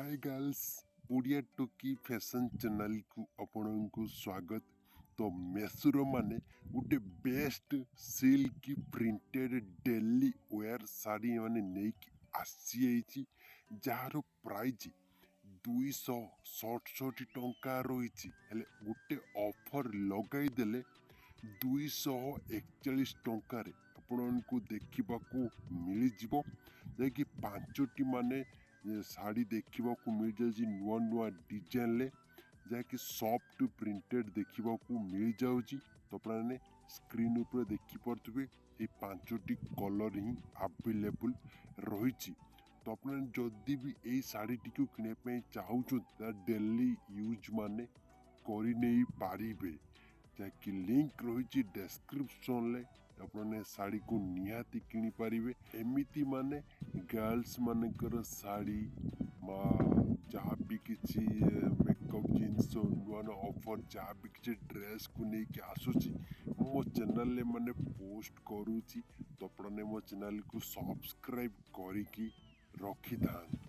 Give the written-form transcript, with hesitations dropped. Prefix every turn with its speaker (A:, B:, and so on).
A: ହାଏ girls, Odia ଟୋକି fashion ଚ୍ୟାନେଲକୁ ଆପଣଙ୍କୁ ସ୍ୱାଗତ। ତ ମେସୁର ମାନେ ଗୋଟେ best silk printed daily wear sari ମାନେ ନେଇକି ଆସିଯାଇଛି, ଯାହାର ପ୍ରାଇଜ୍ 267 ଟଙ୍କା ରହିଛି। ହେଲେ ଗୋଟେ ଅଫର୍ ଲଗାଇଦେଲେ 241 ଟଙ୍କାରେ ଆପଣଙ୍କୁ ଦେଖିବାକୁ ମିଳିଯିବ, ଯାହାକି ପାଞ୍ଚଟି ମାନେ ଶାଢ଼ୀ ଦେଖିବାକୁ ମିଳିଯାଉଛି ନୂଆ ନୂଆ ଡିଜାଇନରେ, ଯାହାକି ସଫ୍ଟ ପ୍ରିଣ୍ଟେଡ୍ ଦେଖିବାକୁ ମିଳିଯାଉଛି। ତ ଆପଣମାନେ ସ୍କ୍ରିନ୍ ଉପରେ ଦେଖିପାରୁଥିବେ, ଏଇ ପାଞ୍ଚଟି କଲର୍ ହିଁ ଆଭେଲେବୁଲ୍ ରହିଛି। ତ ଆପଣ ଯଦି ବି ଏଇ ଶାଢ଼ୀଟିକୁ କିଣିବା ପାଇଁ ଚାହୁଁଛନ୍ତି, ତା ଡେଲି ୟୁଜ୍ ମାନେ କରିନେଇ ପାରିବେ, ଯାହାକି ଲିଙ୍କ ରହିଛି ଡେସ୍କ୍ରିପସନ୍ରେ। ଆପଣମାନେ ଶାଢ଼ୀକୁ ନିହାତି କିଣିପାରିବେ। ଏମିତି ମାନେ ଗାର୍ଲସ ମାନଙ୍କର ଶାଢ଼ୀ ବା ଯାହା ବି କିଛି ମେକଅପ୍ ଜିନିଷ, ନୂଆ ନୂଆ ଅଫର୍, ଯାହା ବି କିଛି ଡ୍ରେସ୍କୁ ନେଇକି ଆସୁଛି, ମୋ ଚ୍ୟାନେଲରେ ମାନେ ପୋଷ୍ଟ କରୁଛି। ତ ଆପଣମାନେ ମୋ ଚ୍ୟାନେଲକୁ ସବସ୍କ୍ରାଇବ୍ କରିକି ରଖିଥାନ୍ତୁ।